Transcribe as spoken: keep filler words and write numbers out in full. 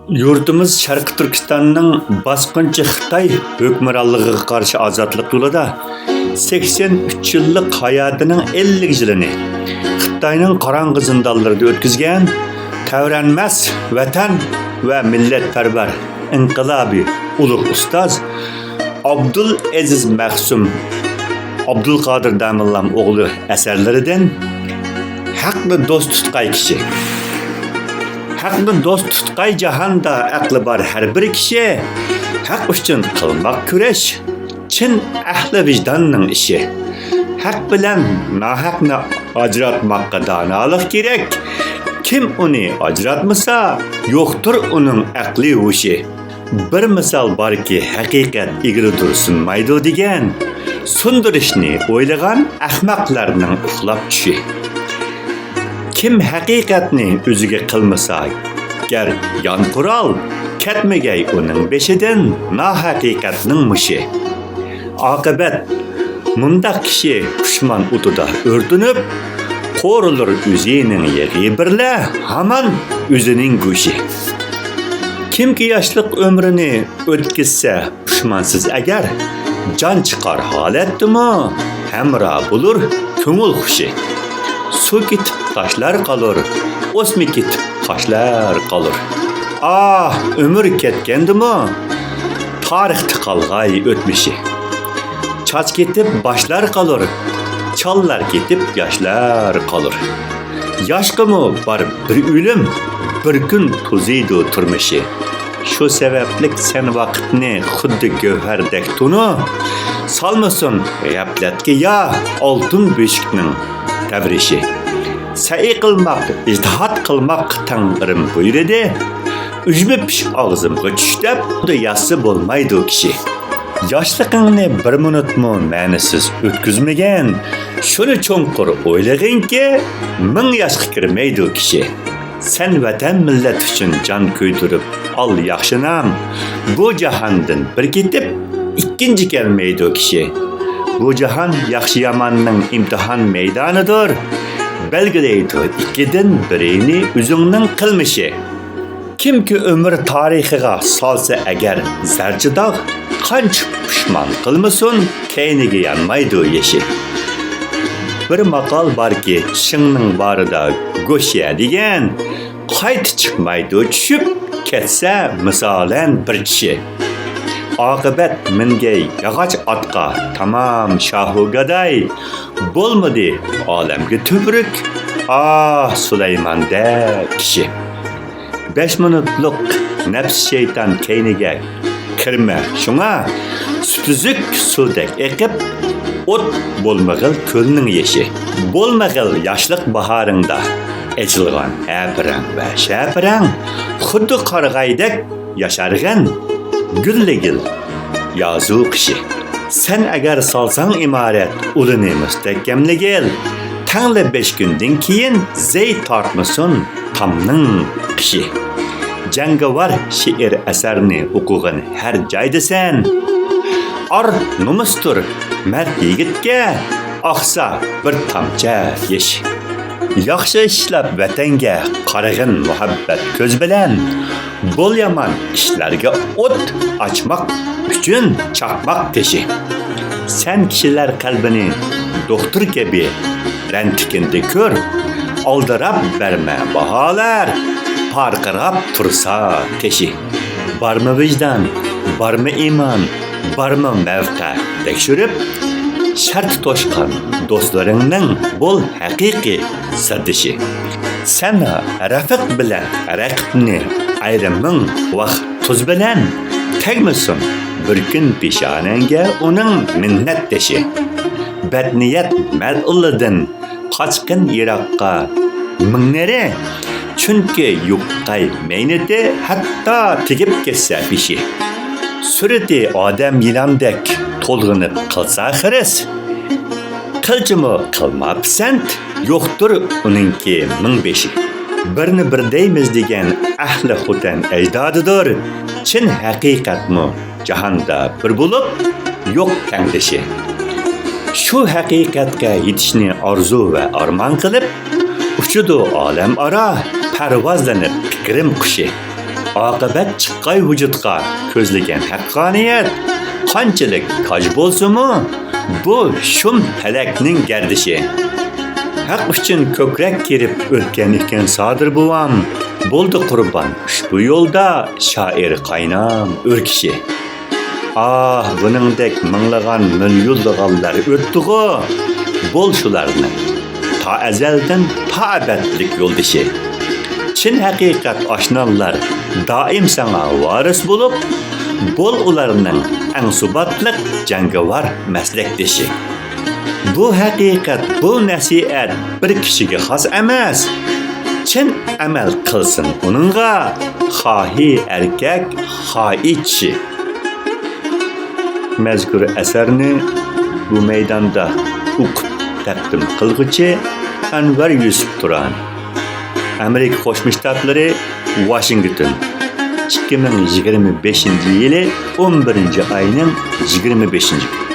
يۇرتىمىز شەرقىي تۈركىستاننىڭ باسقۇنچى خىتاي ھۆكۈمرانلىقىغا قارشى ئازادلىق يولىدا سەكسەن ئۈچ يىللىق ھاياتىنىڭ ئەللىك يىلىنى، خىتاينىڭ قاراڭغۇ زىندانلىرىدا ئۆتكۈزگەن تەۋرەنمەس ۋەتەن ۋە مىللەتپەرۋەر ئىنقىلابىي ئۇلۇغ ئۇستاز ئابدۇل ئەزىز مەخسۇم، ئابدۇلقادىر داموللام ئوغلى ئەسەرلىرىدىن. ھەقنى دوست تۇتقاي كىشى. ھەقنى دوست تۇتقاي جاھاندا ئەقلى بار ھەر بىر كىشى. ھەق ئۈچۈن قىلماق كۈرەش، چىن ئەھلى ۋىجداننىڭ ئىشى. ھەق بىلەن ناھەقنى ئاجراتماققا دانالىق كېرەك. كىم ئۇنى ئاجراتمىسا، يوقتۇر ئۇنىڭ ئەقلى ھوشى. بىر مىسال باركى، ھەقىقەت ئېگىلىدۇر سۇنمايدۇ دېگەن، سۇندۇرۇشنى ئويلىغان ئەخمەقلەرنىڭ ئۇخلاپ چۈشى. كىم ھەقىقەتنى ئۆزىگە قىلمىسا گەر يان قورال، كەتمىگەي ئۇنىڭ بېشىدىن ناھەقىقەتنىڭ مۇشى. ئاقىۋەت، مۇنداق كىشى پۇشمان ئوتىدا ئۆرتىنىپ، قورۇلۇر ئۆزىنىڭ يېغى بىرلە، ھامان ئۆزىنىڭ گۆشى. كىمكى ياشلىق ئۆمرىنى ئۆتكۈزسە پۇشمانسىز ئەگەر، جان چىقار ھالەتتىمۇ ھەمراھ بولۇر كۆڭۈل خۇشى. سۇ كېتىپ تاشلار قالۇر، ئوسما كېتىپ تاشلار قالۇر. ئاھ، ئۆمۈر كەتكەندىمۇ تارىختا قالغاي ئۆتمۈشى. چاچ كېتىپ باشلار قالۇر، چاللار كېتىپ ياشلار قالۇر. ياشقىمۇ بار بىر ئۆلۈم، بىر كۈن توزۇيدۇ تۇرمۇشى. شۇ سەۋەبلىك سەن ۋاقىتنى خۇددى گۆھەردەك تونۇ، سالمىسۇن غەپلەتكە يا ئالتۇن بۆشۈكنىڭ تەۋرىشى. سەئى قىلماق، ئىجتىھات قىلماق تەڭرىم بۇيرۇدى. ئۈجمە پىش ئاغزىمغا چۈش دەپ، يازسا بولمايدۇ كىشى. ياشلىقىڭنى بىر مىنۇتمۇ مەنىسىز ئۆتكۈزمىگىن. شۇنى چوڭقۇر ئويلىغىنكى، مىڭ ياشقا كىرمەيدۇ كىشى. سەن ۋەتەن مىللەت ئۈچۈن جان كۆيدۈرۈپ ئال ياخشى نام. بۇ جاھاندىن بىر كېتىپ، ئىككىنچى كەلمەيدۇ كىشى. بۇ جاھان ياخشى ياماننىڭ ئىمتىھان مەيدانىدۇر. بەلگىلەيدۇ ئىككىدىن بىرىنى ئۆزۈڭنىڭ قىلمىشى. كىمكى ئۆمۈر تارىخىغا سالسا ئەگەر زەرچە داغ، قانچە پۇشمان قىلمىسۇن، كەينىگە يانمايدۇ يېشى. بىر ماقال باركى، شىڭنىڭ بارىدا گۆش يە دېگەن، قايتا چىقمايدۇ چۈشۈپ، كەتسە مىسالەن بىر چىشى. ئاقىۋەت مىنگەي ياغاچ ئاتقا تامام شاھۇ گاداي، بولمىدى ئالەمگە تۈۋرۈك، ئاھ، سۇلايماندەك كىشى. بەش مىنۇتلۇق نەپس شەيتان كەينىگە كىرمە شۇڭا، سۈتۈزۈك سۇدەك ئېقىپ، ئوت بولمىغىل كۆلنىڭ يېشى. بولمىغىل ياشلىق باھارىڭدا، ئېچىلغان ھەپىرەڭ ۋە شەپىرەڭ، خۇددى قارىغايدەك ياشارغىن، گۈللىگىل يازۇ قىشى. سەن ئەگەر سالساڭ ئىمارەت، ئۇلىنى مۇستەھكەملىگىل. تەڭلا بەش كۈندىن كېيىن زەي تارتمىسۇن تامنىڭ قىشى. جەڭگىۋار شېئىر ئەسەرنى ئوقۇغىن ھەر جايدا سەن. ئار نومۇستۇر مەرد يىگىتكە، ئاقسا بىر تامچە يېشى. ياخشى ئىشلەپ ۋەتەنگە قارىغىن مۇھەببەت كۆز بىلەن. بول يامان ئىشلارغا ئوت ئاچماق ئۈچۈن چاقماق تېشى. سەن كىشىلەر قەلبىنى دوختۇر كەبى رەنتىكىندە كۆر. ئالدىراپ بەرمە باھالار، پارقىراپ تۇرسا تېشى. بارمۇ ۋىجدان، بارمۇ ئىمان، بارمۇ مەۋقە تەكشۈرۈپ، شەرتى توشقان دوستلىرىڭنىڭ بول ھەقىقىي سىردىشى. سەن رەفىق بىلەن رەقىبنى ئايرىمىڭ ۋاقىت تۇز بىلەن، تەگمىسۇن بىر كۈن پېشانەڭگە ئۇنىڭ مىننەتدىشى. بەتنىيەت مەلئۇنىدىن قاچقىن يىراققا مىڭ نېرى، چۈنكى يۇققاي مەينىتى ھەتتا تېگىپ كەتسە بېشى. سۈرىتى ئادەم يىلاندەك تولغىنىپ قىلسا خىرىس، قىلچىمۇ قىلما پىسەنت، يوقتۇر ئۇنىڭكى مىڭ بېشى. بىرنى بىر دەيمىز دېگەن ئەھلى خوتەن ئەجدادىدۇر، چىن ھەقىقەتمۇ جاھاندا بىر بولۇپ، يوق تەڭدىشى. شۇ ھەقىقەتكە يېتىشنى ئارزۇ ۋە ئارمان قىلىپ، ئۇچىدۇ ئالەم ئارا پەرۋازلىنىپ پىكرىم قۇشى. ئاقىۋەت چىققاي ۋۇجۇدقا كۆزلىگەن ھەققانىيەت قانچىلىك كاج بولسىمۇ، بۇ شۇم پەلەكنىڭ گەردىشى. ھەق ئۈچۈن كۆكرەك كېرىپ ئۆتكەن ئىكەن سادىر بوۋام، بولدى قۇربان ئۇشبۇ يولدا شائىر قاينام ئۆركىشى. ئاھ، بۇنىڭدەك مىڭلىغان، مىليونلىغانلار ئۆتتىغۇ، بول شۇلارنىڭ تا ئەزەلدىن تا ئەبەدلىك يولدىشى. چىن ھەقىقەت ئاشنالار دائىم ساڭا ۋارىس بولۇپ، بول ئۇلارنىڭ ئەڭ سۇباتلىق جەڭگىۋار مەسلەكدىشى. بۇ ھەقىقەت، بۇ نەسىھەت بىر كىشىگە خاس ئەمەس. چىن ئەمەل قىلسۇن ئۇنىڭغا خاھى ئەركەك، خاھى چىشى. مەزكۇر ئەسەرنى بۇ مەيداندا ئوقۇپ تەقدىم قىلغۇچى ئەنۋەر يۈسۈپ تۇرانى. ئامېرىكا قوشما شتاتلىرى، ۋاشىنگتون. ئىككى مىڭ يىگىرمە بەشىنچى يىلى ئون بىرىنچى ئاينىڭ يىگىرمە بەشىنچى كۈنى.